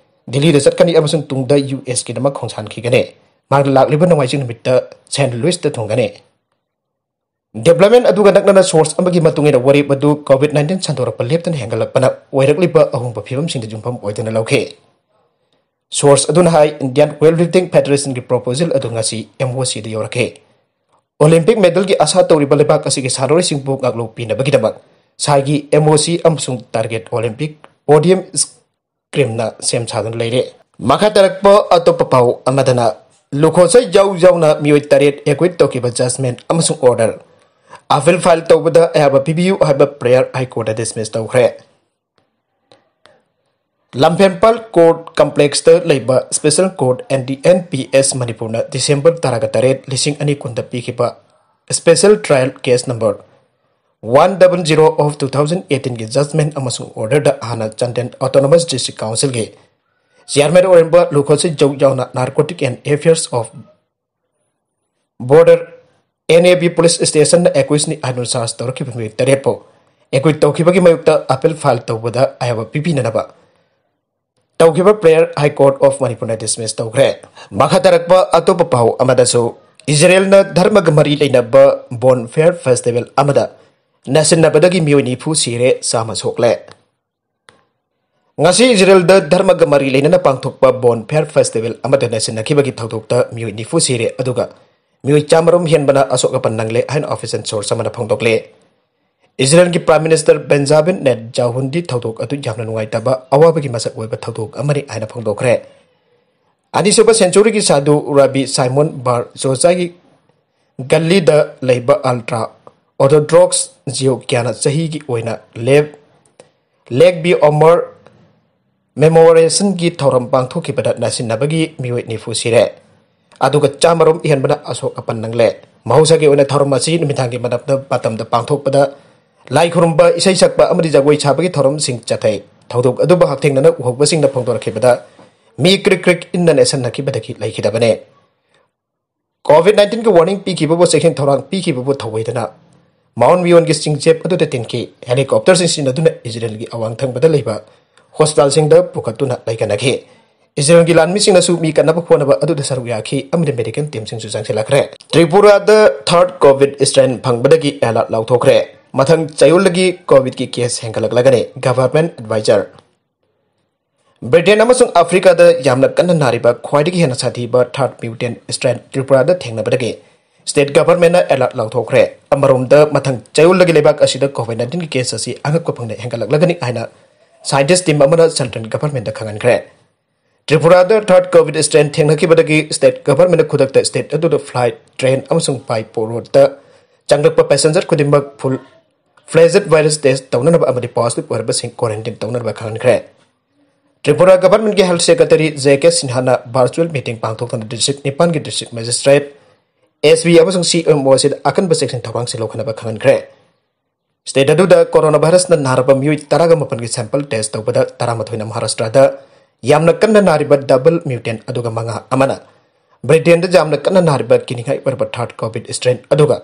ꯗꯤꯜꯂꯤꯗ ꯆꯠꯀꯅꯤ ꯑꯃꯁꯨꯡ ꯇꯨꯡꯗ ꯌꯨ ꯑꯦꯁꯀꯤꯗꯃꯛ ꯈꯣꯡꯁꯥꯟꯈꯤꯒꯅꯤ꯫ ꯃꯍꯥꯛ ꯂꯥꯛꯂꯤꯕ ꯅꯣꯡꯃꯥꯏꯖꯤꯡ ꯅꯨꯃꯤꯠꯇ ꯁꯦꯟ ꯂꯨꯏꯁꯇ ꯊꯨꯡꯒꯅꯤ꯫ Development ꯑꯗꯨꯒ ꯅꯛꯅꯅ source ꯑꯃꯒꯤ ꯃꯇꯨꯡ ꯏꯟꯅ ꯋꯥꯔꯦꯞ ꯑꯗꯨ COVID nineteen ꯁꯟꯗꯣꯔꯛꯄ ꯂꯦꯞꯇꯅ ꯍꯦꯟꯒꯠꯂꯛꯄꯅ ꯑꯣꯏꯔꯛꯂꯤꯕ ꯑꯍꯣꯡꯕ ꯐꯤꯕꯝꯁꯤꯡꯗ ꯌꯨꯝꯐꯝ ꯑꯣꯏꯗꯨꯅ ꯂꯧꯈꯤ꯫ Source ꯑꯗꯨꯅ ꯍꯥꯏ, Indian Weightlifting Federationꯒꯤ proposal ꯑꯗꯨ ꯉꯁꯤ ꯑꯦꯝ ꯑꯣ ꯁꯤꯗ ꯌꯧꯔꯛꯈꯤ꯫ Olympic medalꯒꯤ ꯑꯁꯥ ꯇꯧꯔꯤꯕ ꯂꯩꯕꯥꯛ ꯑꯁꯤꯒꯤ ꯁꯥꯟꯅꯔꯣꯏꯁꯤꯡꯕꯨ ꯉꯥꯛꯂꯧ ꯄꯤꯅꯕꯒꯤꯗꯃꯛ ꯁꯥꯏꯒꯤ ꯑꯦꯝ ꯑꯣ ꯁꯤ ꯑꯃꯁꯨꯡ target Olympic podium screamꯅ ꯁꯦꯝ ꯁꯥꯗꯨꯅ ꯂꯩꯔꯦ꯫ ꯃꯈꯥ ꯇꯥꯔꯛꯄ ꯑꯇꯣꯞꯄ ꯄꯥꯎ ꯑꯃꯗꯅ ꯂꯨꯈꯣꯁꯩ ꯌꯥꯎ ꯌꯥꯎꯅ ꯃꯤꯑꯣꯏ ꯇꯔꯦꯠ acquit ꯇꯧꯈꯤꯕ judgment ꯑꯃꯁꯨꯡ order appeal file ꯇꯧꯕꯗ ꯑꯌꯥꯕ ꯄꯤꯕꯤꯌꯨ ꯍꯥꯏꯕ prayer High Courtꯅ dismiss ꯇꯧꯈ꯭ꯔꯦ꯫ ꯂꯝꯐꯦꯜꯄꯥꯜ court complexꯇ ꯂꯩꯕ special court N D N P S ꯃꯅꯤꯄꯨꯔꯅ December ꯇꯔꯥꯒ ꯇꯔꯦꯠ, ꯂꯤꯁꯤꯡ ꯑꯅꯤ ꯀꯨꯟꯗ ꯄꯤꯈꯤꯕ special trial case number one double zero of two thousand eighteenꯒꯤ judgment ꯑꯃꯁꯨꯡ orderꯗ ꯍꯥꯟꯅ ꯆꯥꯟꯗꯦꯜ Autonomous District Councilꯒꯤ chairman ꯑꯣꯏꯔꯝꯕ ꯂꯨꯈꯣꯁꯩ ꯖꯧ ꯌꯥꯎꯅ Narcotic and Affairs of Border N A B police stationꯅ acquitꯅꯤ ꯍꯥꯏꯗꯨꯅ charge ꯇꯧꯔꯛꯈꯤꯕ ꯃꯤꯑꯣꯏ ꯇꯔꯦꯠꯄꯨ acquit ꯇꯧꯈꯤꯕꯒꯤ ꯃꯥꯌꯣꯛꯇ appeal file ꯇꯧꯕꯗ ꯑꯌꯥꯕ ꯄꯤꯕꯤꯅꯅꯕ ꯇꯧꯈꯤꯕ prayer High Court of Manipureꯅ dismiss ꯇꯧꯈ꯭ꯔꯦ꯫ ꯃꯈꯥ ꯇꯥꯔꯛꯄ ꯑꯇꯣꯞꯄ ꯄꯥꯎ ꯑꯃꯗꯁꯨ, ꯏꯖꯔꯦꯜꯅ ꯙꯔꯃꯒ ꯃꯔꯤ ꯂꯩꯅꯕ Bonfire Festival ꯑꯃꯗ ꯅꯥꯁꯤꯟꯅꯕꯗꯒꯤ ꯃꯤꯑꯣꯏ ꯅꯤꯐꯨ ꯁꯤꯔꯦ, ꯆꯥꯝꯃ ꯁꯣꯛꯂꯦ꯫ ꯉꯁꯤ ꯏꯖꯔꯦꯜꯗ ꯙꯔꯃꯒ ꯃꯔꯤ ꯂꯩꯅꯅ ꯄꯥꯡꯊꯣꯛꯄ ꯕꯣꯟ ꯐꯦꯌꯔ ꯐꯦꯁꯇꯤꯚꯦꯜ ꯑꯃꯗ ꯅꯩꯁꯤꯟꯅꯈꯤꯕꯒꯤ ꯊꯧꯗꯣꯛꯇ ꯃꯤꯑꯣꯏ ꯅꯤꯐꯨ ꯁꯤꯔꯦ, ꯑꯗꯨꯒ ꯃꯤꯑꯣꯏ ꯆꯥꯃꯔꯣꯝ ꯍꯦꯟꯕꯅ ꯑꯁꯣꯛ ꯑꯄꯟ ꯅꯪꯂꯦ ꯍꯥꯏꯅ official source ꯑꯃꯅ ꯐꯣꯡꯗꯣꯛꯂꯦ꯫ ꯏꯖꯔꯦꯜꯒꯤ Prime Minister Benjamin Netanyahuꯅꯗꯤ ꯊꯧꯗꯣꯛ ꯑꯗꯨ ꯌꯥꯝꯅ ꯅꯨꯡꯉꯥꯏꯇꯕ, ꯑꯋꯥꯕꯒꯤ ꯃꯁꯛ ꯑꯣꯏꯕ ꯊꯧꯗꯣꯛ ꯑꯃꯅꯤ ꯍꯥꯏꯅ ꯐꯣꯡꯗꯣꯛꯈ꯭ꯔꯦ꯫ ꯑꯅꯤꯁꯨꯕ centuryꯒꯤ ꯁꯥꯗꯨ ꯔꯥꯕꯤ ꯁꯥꯏꯃꯣꯟ ꯕꯥꯔ ꯖꯣꯖꯥꯒꯤ ꯒꯜꯂꯤꯗ ꯂꯩꯕ ultra orthodox Jew ꯀꯌꯥꯅ ꯆꯍꯤꯒꯤ ꯑꯣꯏꯅ ꯂꯦꯞ ꯂꯦꯛ ꯕꯤ ꯑꯣꯃꯔ ꯃꯦꯃꯣꯔꯦꯁꯟꯒꯤ ꯊꯧꯔꯝ ꯄꯥꯡꯊꯣꯛꯈꯤꯕꯗ ꯅꯥꯁꯤꯟꯅꯕꯒꯤ ꯃꯤꯑꯣꯏ ꯅꯤꯐꯨ ꯁꯤꯔꯦ, ꯑꯗꯨꯒ ꯆꯥꯃꯔꯣꯝ ꯍꯦꯟꯕꯅ ꯑꯁꯣꯛ ꯑꯄꯟ ꯅꯪꯂꯦ꯫ ꯃꯍꯧꯁꯥꯒꯤ ꯑꯣꯏꯅ ꯊꯧꯔꯝ ꯑꯁꯤ ꯅꯨꯃꯤꯗꯥꯡꯒꯤ ꯃꯇꯝꯗ, ꯃꯇꯝꯗ ꯄꯥꯡꯊꯣꯛꯄꯗ ꯂꯥꯏ ꯈꯨꯔꯨꯝꯕ, ꯏꯁꯩ ꯁꯛꯄ ꯑꯃꯗꯤ ꯖꯒꯣꯏ ꯁꯥꯕꯒꯤ ꯊꯧꯔꯝꯁꯤꯡ ꯆꯠꯊꯩ꯫ ꯊꯧꯗꯣꯛ ꯑꯗꯨꯕꯨ ꯍꯛꯊꯦꯡꯅꯅ ꯎꯍꯧꯕꯁꯤꯡꯅ ꯐꯣꯡꯗꯣꯔꯛꯈꯤꯕꯗ ꯃꯤ ꯀ꯭ꯔꯤꯛ ꯀ꯭ꯔꯤꯛ ꯏꯟꯅ ꯅꯦꯠꯁꯟꯅꯈꯤꯕꯗꯒꯤ ꯂꯩꯈꯤꯗꯕꯅꯤ꯫ COVID nineteenꯒꯤ warning ꯄꯤꯈꯤꯕꯕꯨ, ꯆꯦꯛꯁꯤꯟ ꯊꯧꯔꯥꯡ ꯄꯤꯈꯤꯕꯕꯨ ꯊꯧꯑꯣꯏꯗꯅ ꯃꯥꯎꯟ ꯃꯤꯌꯣꯟꯒꯤ ꯆꯤꯡꯆꯦꯞ ꯑꯗꯨꯗ ꯇꯤꯟꯈꯤ꯫ Helicopterꯁꯤꯡ ꯁꯤꯖꯤꯟꯅꯗꯨꯅ ꯏꯖꯔꯦꯜꯒꯤ ꯑꯋꯥꯡ ꯊꯪꯕꯗ ꯂꯩꯕ hospitalꯁꯤꯡꯗ ꯄꯨꯈꯠꯇꯨꯅ ꯂꯩꯀꯠꯅꯈꯤ꯫ ꯏꯖꯔꯦꯜꯒꯤ ꯂꯥꯟꯃꯤꯁꯤꯡꯅꯁꯨ ꯃꯤ ꯀꯟꯅꯕ ꯍꯣꯠꯅꯕ ꯑꯗꯨꯗ ꯁꯔꯨꯛ ꯌꯥꯈꯤ ꯑꯃꯗꯤ medical teamꯁꯤꯡꯁꯨ ꯆꯪꯁꯤꯜꯂꯛꯈ꯭ꯔꯦ꯫ ꯇ꯭ꯔꯤꯄꯨꯔꯥꯗ third COVID strain ꯐꯪꯕꯗꯒꯤ alert ꯂꯥꯎꯊꯣꯛꯈ꯭ꯔꯦ꯫ ꯃꯊꯪ ꯆꯌꯣꯜꯗꯒꯤ COVIDꯀꯤ case ꯍꯦꯟꯒꯠꯂꯛꯂꯒꯅꯤ꯫ Government advisor꯫ ꯕ꯭ꯔꯤꯇꯦꯟ ꯑꯃꯁꯨꯡ ꯑꯐ꯭ꯔꯤꯀꯥꯗ ꯌꯥꯝꯅ ꯀꯟꯅ ꯅꯥꯔꯤꯕ, ꯈ꯭ꯋꯥꯏꯗꯒꯤ ꯍꯦꯟꯅ ꯁꯥꯊꯤꯕ third mutant strain ꯇ꯭ꯔꯤꯄꯨꯔꯥꯗ ꯊꯦꯡꯅꯕꯗꯒꯤ state governmentꯅ alert ꯂꯥꯎꯊꯣꯛꯈ꯭ꯔꯦ꯫ ꯑꯃꯔꯣꯝꯗ, ꯃꯊꯪ ꯆꯌꯣꯜꯗꯒꯤ ꯂꯩꯕꯥꯛ ꯑꯁꯤꯗ COVID nineteenꯒꯤ case ꯑꯁꯤ ꯑꯉꯛꯄ ꯐꯪꯅ ꯍꯦꯟꯒꯠꯂꯛꯂꯒꯅꯤ ꯍꯥꯏꯅ scientist team ꯑꯃꯅ central governmentꯇ ꯈꯪꯍꯟꯈ꯭ꯔꯦ꯫ ꯇ꯭ꯔꯤꯄꯨꯔꯥꯗ third COVID strain ꯊꯦꯡꯅꯈꯤꯕꯗꯒꯤ state governmentꯅ ꯈꯨꯗꯛꯇ state ꯑꯗꯨꯗ flight, train ꯑꯃꯁꯨꯡ by roadꯇ ꯆꯪꯂꯛꯄ passenger ꯈꯨꯗꯤꯡꯃꯛ full fledged virus test ꯇꯧꯅꯅꯕ ꯑꯃꯗꯤ positive ꯑꯣꯏꯔꯕꯁꯤꯡ quarantine ꯇꯧꯅꯅꯕ ꯈꯪꯍꯟꯈ꯭ꯔꯦ꯫ Tripura governmentꯀꯤ health secretary J K Sinhaꯅ virtual meeting ꯄꯥꯡꯊꯣꯛꯇꯨꯅ district ꯅꯤꯄꯥꯟꯒꯤ district magistrate, SP ꯑꯃꯁꯨꯡ CMO ꯑꯁꯤꯗ ꯑꯀꯟꯕ ꯆꯦꯛꯁꯤꯟ ꯊꯧꯔꯥꯡꯁꯤꯡ ꯂꯧꯈꯠꯅꯕ ꯈꯪꯍꯟꯈ꯭ꯔꯦ꯫ State ꯑꯗꯨꯗ coronavirusꯅ ꯅꯥꯔꯕ ꯃꯤꯑꯣꯏ ꯇꯔꯥꯒ ꯃꯥꯄꯟꯒꯤ sample test ꯇꯧꯕꯗ ꯇꯔꯥꯃꯥꯊꯣꯏꯅ ꯃꯍꯥꯔꯥꯁꯇ꯭ꯔꯗ ꯌꯥꯝꯅ ꯀꯟꯅ ꯅꯥꯔꯤꯕ double mutant ꯑꯗꯨꯒ ꯃꯉꯥ ꯑꯃꯅ ꯕ꯭ꯔꯤꯇꯦꯟꯗ ꯌꯥꯝꯅ ꯀꯟꯅ ꯅꯥꯔꯤꯕ ꯀꯤꯅꯤꯡꯉꯥꯏ ꯑꯣꯏꯔꯕ third COVID strain ꯑꯗꯨꯒ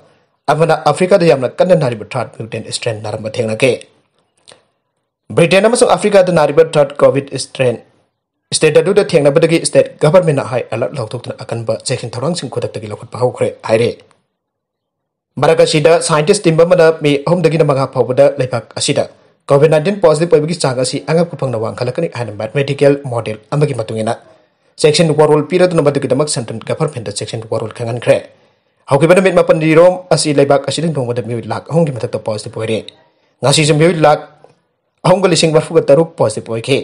ꯑꯃꯅ ꯑꯐ꯭ꯔꯤꯀꯥꯗ ꯌꯥꯝꯅ ꯀꯟꯅ ꯅꯥꯔꯤꯕ third mutant strain ꯅꯥꯔꯝꯕ ꯊꯦꯡꯅꯈꯤ꯫ ꯕ꯭ꯔꯤꯇꯦꯟ ꯑꯃꯁꯨꯡ ꯑꯐ꯭ꯔꯤꯀꯥꯗ ꯅꯥꯔꯤꯕ third COVID strain state ꯑꯗꯨꯗ ꯊꯦꯡꯅꯕꯗꯒꯤ state governmentꯅ high alert ꯂꯥꯎꯊꯣꯛꯇꯨꯅ ꯑꯀꯟꯕ ꯆꯦꯛꯁꯤꯟ ꯊꯧꯔꯥꯡꯁꯤꯡ ꯈꯨꯗꯛꯇꯒꯤ ꯂꯧꯈꯠꯄ ꯍꯧꯈ꯭ꯔꯦ ꯍꯥꯏꯔꯦ꯫ ꯃꯔꯛ ꯑꯁꯤꯗ scientist team ꯑꯃꯅ ꯃꯦ ꯑꯍꯨꯝꯗꯒꯤꯅ ꯃꯉꯥ ꯐꯥꯎꯕꯗ ꯂꯩꯕꯥꯛ ꯑꯁꯤꯗ COVID nineteen positive ꯑꯣꯏꯕꯒꯤ ꯆꯥꯡ ꯑꯁꯤ ꯑꯉꯛꯄ ꯐꯪꯅ ꯋꯥꯡꯈꯠꯂꯛꯀꯅꯤ ꯍꯥꯏꯅ mathematical model ꯑꯃꯒꯤ ꯃꯇꯨꯡ ꯏꯟꯅ ꯆꯦꯛꯁꯤꯟ ꯋꯥꯔꯣꯜ ꯄꯤꯔꯗꯨꯅ ꯃꯗꯨꯒꯤꯗꯃꯛ central government ꯆꯦꯛꯁꯤꯟ ꯋꯥꯔꯣꯜ ꯈꯪꯍꯟꯈ꯭ꯔꯦ꯫ ꯍꯧꯈꯤꯕ ꯅꯨꯃꯤꯠ ꯃꯥꯄꯟꯅꯤꯔꯣꯝ ꯑꯁꯤ ꯂꯩꯕꯥꯛ ꯑꯁꯤꯗ ꯅꯣꯡꯃꯗ ꯃꯤꯑꯣꯏ ꯂꯥꯈ ꯑꯍꯨꯝꯒꯤ ꯃꯊꯛꯇ positive ꯑꯣꯏꯔꯦ꯫ ꯉꯁꯤꯁꯨ ꯃꯤꯑꯣꯏ ꯂꯥꯈ ꯑꯍꯨꯝꯒ ꯂꯤꯁꯤꯡ ꯃꯔꯤꯐꯨꯒ ꯇꯔꯨꯛ positive ꯑꯣꯏꯈꯤ꯫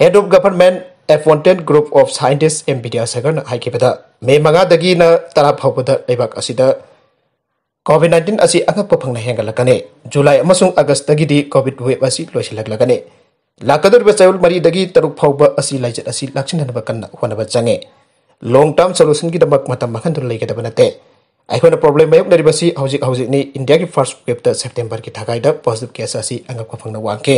Head of Government Appointed Group of Scientists M ꯕꯤꯗ꯭ꯌꯥꯁꯥꯒꯔꯅ ꯍꯥꯏꯈꯤꯕꯗ, ꯃꯦ ꯃꯉꯥꯗꯒꯤꯅ ꯇꯔꯥ ꯐꯥꯎꯕꯗ ꯂꯩꯕꯥꯛ ꯑꯁꯤꯗ COVID nineteen ꯑꯁꯤ ꯑꯉꯛꯄ ꯐꯪꯅ ꯍꯦꯟꯒꯠꯂꯛꯀꯅꯤ꯫ ꯖꯨꯂꯥꯏ ꯑꯃꯁꯨꯡ ꯑꯥꯒꯁꯇꯒꯤꯗꯤ COVID wave ꯑꯁꯤ ꯂꯣꯏꯁꯤꯜꯂꯛꯂꯒꯅꯤ꯫ ꯂꯥꯛꯀꯗꯧꯔꯤꯕ ꯆꯌꯣꯜ ꯃꯔꯤꯗꯒꯤ ꯇꯔꯨꯛ ꯐꯥꯎꯕ ꯑꯁꯤ ꯂꯥꯏꯆꯠ ꯑꯁꯤ ꯂꯥꯛꯁꯤꯟꯅꯅꯕ ꯀꯟꯅ ꯍꯣꯠꯅꯕ ꯆꯪꯉꯤ꯫ Long term solutionꯒꯤꯗꯃꯛ ꯃꯇꯝ ꯃꯥꯡꯍꯟꯗꯨꯅ ꯂꯩꯒꯗꯕ ꯅꯠꯇꯦ꯫ ꯑꯩꯈꯣꯏꯅ problem ꯃꯥꯌꯣꯛꯅꯔꯤꯕꯁꯤ ꯍꯧꯖꯤꯛ ꯍꯧꯖꯤꯛꯅꯤ꯫ ꯏꯟꯗꯤꯌꯥꯒꯤ first waveꯇ Septemberꯒꯤ ꯊꯥꯒꯥꯏꯗ positive case ꯑꯁꯤ ꯑꯉꯛꯄ ꯐꯪꯅ ꯋꯥꯡꯈꯤ꯫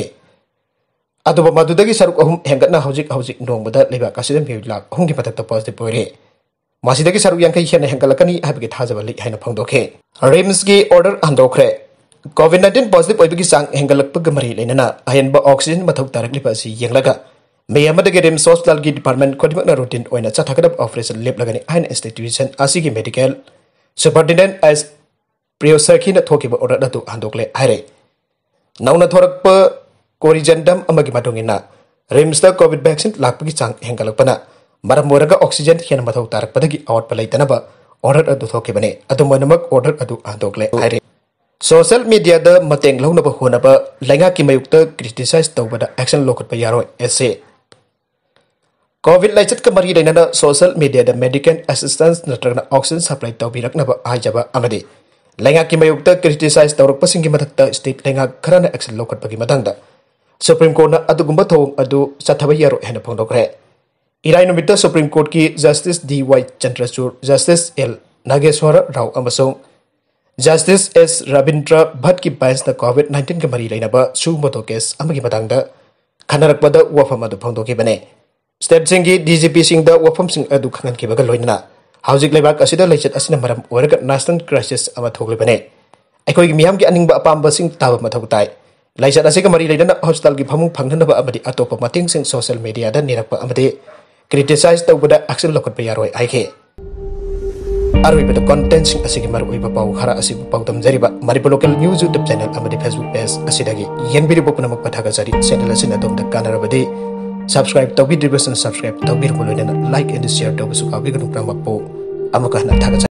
ꯑꯗꯨꯕꯨ ꯃꯗꯨꯗꯒꯤ ꯁꯔꯨꯛ ꯑꯍꯨꯝ ꯍꯦꯟꯒꯠꯅ ꯍꯧꯖꯤꯛ ꯍꯧꯖꯤꯛ ꯅꯣꯡꯃꯗ ꯂꯩꯕꯥꯛ ꯑꯁꯤꯗ ꯃꯤꯑꯣꯏ ꯂꯥꯈ ꯑꯍꯨꯝꯒꯤ ꯃꯊꯛꯇ positive ꯑꯣꯏꯔꯦ꯫ ꯃꯁꯤꯗꯒꯤ ꯁꯔꯨꯛ ꯌꯥꯡꯈꯩ ꯍꯦꯟꯅ ꯍꯦꯟꯒꯠꯂꯛꯀꯅꯤ ꯍꯥꯏꯕꯒꯤ ꯊꯥꯖꯕ ꯂꯩ ꯍꯥꯏꯅ ꯐꯣꯡꯗꯣꯛꯈꯤ꯫ RIMSꯀꯤ order ꯍꯟꯗꯣꯛꯈ꯭ꯔꯦ꯫ COVID nineteen positive ꯑꯣꯏꯕꯒꯤ ꯆꯥꯡ ꯍꯦꯟꯒꯠꯂꯛꯄꯒ ꯃꯔꯤ ꯂꯩꯅꯅ ꯑꯍꯦꯟꯕ oxygen ꯃꯊꯧ ꯇꯥꯔꯛꯂꯤꯕ ꯑꯁꯤ ꯌꯦꯡꯂꯒ ꯃꯦ ꯑꯃꯗꯒꯤ RIMS hospitalꯒꯤ department ꯈꯨꯗꯤꯡꯃꯛꯅ routine ꯑꯣꯏꯅ ꯆꯠꯊꯒꯗꯕ operation ꯂꯦꯞꯂꯒꯅꯤ ꯍꯥꯏꯅ institution ꯑꯁꯤꯒꯤ medical superintendent ꯑꯦꯁ ꯄ꯭ꯔꯤꯌꯣꯁꯔꯈꯤꯅ ꯊꯣꯛꯈꯤꯕ order ꯑꯗꯨ ꯍꯟꯗꯣꯛꯂꯦ ꯍꯥꯏꯔꯦ꯫ ꯅꯧꯅ ꯊꯣꯔꯛꯄ corrigendum ꯑꯃꯒꯤ ꯃꯇꯨꯡ ꯏꯟꯅ RIMSꯇ COVID vaccine ꯂꯥꯛꯄꯒꯤ ꯆꯥꯡ ꯍꯦꯟꯒꯠꯂꯛꯄꯅ ꯃꯔꯝ ꯑꯣꯏꯔꯒ oxygen ꯍꯦꯟꯅ ꯃꯊꯧ ꯇꯥꯔꯛꯄꯗꯒꯤ ꯑꯋꯥꯠꯄ ꯂꯩꯇꯅꯕ order ꯑꯗꯨ ꯊꯣꯛꯈꯤꯕꯅꯤ꯫ ꯑꯗꯨꯝ ꯑꯣꯏꯅꯃꯛ order ꯑꯗꯨ ꯍꯟꯗꯣꯛꯂꯦ ꯍꯥꯏꯔꯦ꯫ Social mediaꯗ ꯃꯇꯦꯡ ꯂꯧꯅꯕ ꯍꯣꯠꯅꯕ ꯂꯩꯉꯥꯛꯀꯤ ꯃꯥꯌꯣꯛꯇ criticize ꯇꯧꯕꯗ action ꯂꯧꯈꯠꯄ ꯌꯥꯔꯣꯏ ꯑꯦꯁ ꯁꯤ꯫ COVID ꯂꯥꯏꯆꯠꯀ ꯃꯔꯤ ꯂꯩꯅꯅ social mediaꯗ medical assistance ꯅꯠꯇ꯭ꯔꯒꯅ oxygen supply ꯇꯧꯕꯤꯔꯛꯅꯕ ꯍꯥꯏꯖꯕ ꯑꯃꯗꯤ ꯂꯩꯉꯥꯛꯀꯤ ꯃꯥꯌꯣꯛꯇ criticize ꯇꯧꯔꯛꯄꯁꯤꯡꯒꯤ ꯃꯊꯛꯇ state ꯂꯩꯉꯥꯛ ꯈꯔꯅ action ꯂꯧꯈꯠꯄꯒꯤ ꯃꯇꯥꯡꯗ Supreme Courtꯅ ꯑꯗꯨꯒꯨꯝꯕ ꯊꯧꯑꯣꯡ ꯑꯗꯨ ꯆꯠꯊꯕ ꯌꯥꯔꯣꯏ ꯍꯥꯏꯅ ꯐꯣꯡꯗꯣꯛꯈ꯭ꯔꯦ꯫ ꯏꯔꯥꯏ ꯅꯨꯃꯤꯠꯇ Supreme Courtꯀꯤ Justice ꯗꯤ ꯋꯥꯏ ꯆꯟꯗ꯭ꯔꯆꯨꯔ, Justice ꯑꯦꯜ ꯅꯥꯒꯦꯁ꯭ꯋꯔ ꯔꯥꯎ ꯑꯃꯁꯨꯡ Justice ꯑꯦꯁ ꯔꯕꯤꯟꯗ꯭ꯔ ꯚꯠꯀꯤ benchꯅ COVID nineteenꯒ ꯃꯔꯤ ꯂꯩꯅꯕ suo motu case ꯑꯃꯒꯤ ꯃꯇꯥꯡꯗ ꯈꯟꯅꯔꯛꯄꯗ ꯋꯥꯐꯝ ꯑꯗꯨ ꯐꯣꯡꯗꯣꯛꯈꯤꯕꯅꯤ꯫ Stateꯁꯤꯡꯒꯤ DGPꯁꯤꯡꯗ ꯋꯥꯐꯝꯁꯤꯡ ꯑꯗꯨ ꯈꯪꯍꯟꯈꯤꯕꯒ ꯂꯣꯏꯅꯅ ꯍꯧꯖꯤꯛ ꯂꯩꯕꯥꯛ ꯑꯁꯤꯗ ꯂꯥꯏꯆꯠ ꯑꯁꯤꯅ ꯃꯔꯝ ꯑꯣꯏꯔꯒ national crisis ꯑꯃ ꯊꯣꯛꯂꯤꯕꯅꯤ꯫ ꯑꯩꯈꯣꯏꯒꯤ ꯃꯤꯌꯥꯝꯒꯤ ꯑꯅꯤꯡꯕ ꯑꯄꯥꯝꯕꯁꯤꯡ ꯇꯥꯕ ꯃꯊꯧ ꯇꯥꯏ꯫ ꯂꯥꯏꯆꯠ ꯑꯁꯤꯒ ꯃꯔꯤ ꯂꯩꯅꯅ hospitalꯒꯤ ꯐꯃꯨꯡ ꯐꯪꯅꯅꯕ ꯑꯃꯗꯤ ꯑꯇꯣꯞꯄ ꯃꯇꯦꯡꯁꯤꯡ social mediaꯗ ꯅꯤꯔꯛꯄ ꯑꯃꯗꯤ criticize ꯇꯧꯕꯗ action ꯂꯧꯈꯠꯄ ꯌꯥꯔꯣꯏ ꯍꯥꯏꯈꯤ꯫ ꯑꯔꯣꯏꯕꯗ content ꯁꯤꯡ ꯑꯁꯤꯒꯤ ꯃꯔꯨꯑꯣꯏꯕ ꯄꯥꯎ ꯈꯔ ꯑꯁꯤꯕꯨ ꯄꯥꯎꯗꯝꯖꯔꯤꯕ Manipur Local News YouTube channel ꯑꯃꯗꯤ Facebook page ꯑꯁꯤꯗꯒꯤ ꯌꯦꯡꯕꯤꯔꯤꯕ ꯄꯨꯝꯅꯃꯛꯄꯨ ꯊꯥꯒꯠꯆꯔꯤ꯫ Channel ꯑꯁꯤꯅ ꯑꯗꯣꯝꯗ ꯀꯥꯟꯅꯔꯕꯗꯤ subscribe ꯇꯧꯕꯤꯗ꯭ꯔꯤꯕꯁꯤꯡ subscribe ꯇꯧꯕꯤꯔꯕ ꯂꯣꯏꯅꯅ like and share ꯇꯧꯕꯁꯨ ꯀꯥꯎꯕꯤꯒꯅꯨ꯫ ꯄꯨꯝꯅꯃꯛꯄꯨ ꯑꯃꯨꯛꯀ ꯍꯟꯅ ꯊꯥꯒꯠꯆꯔꯤ꯫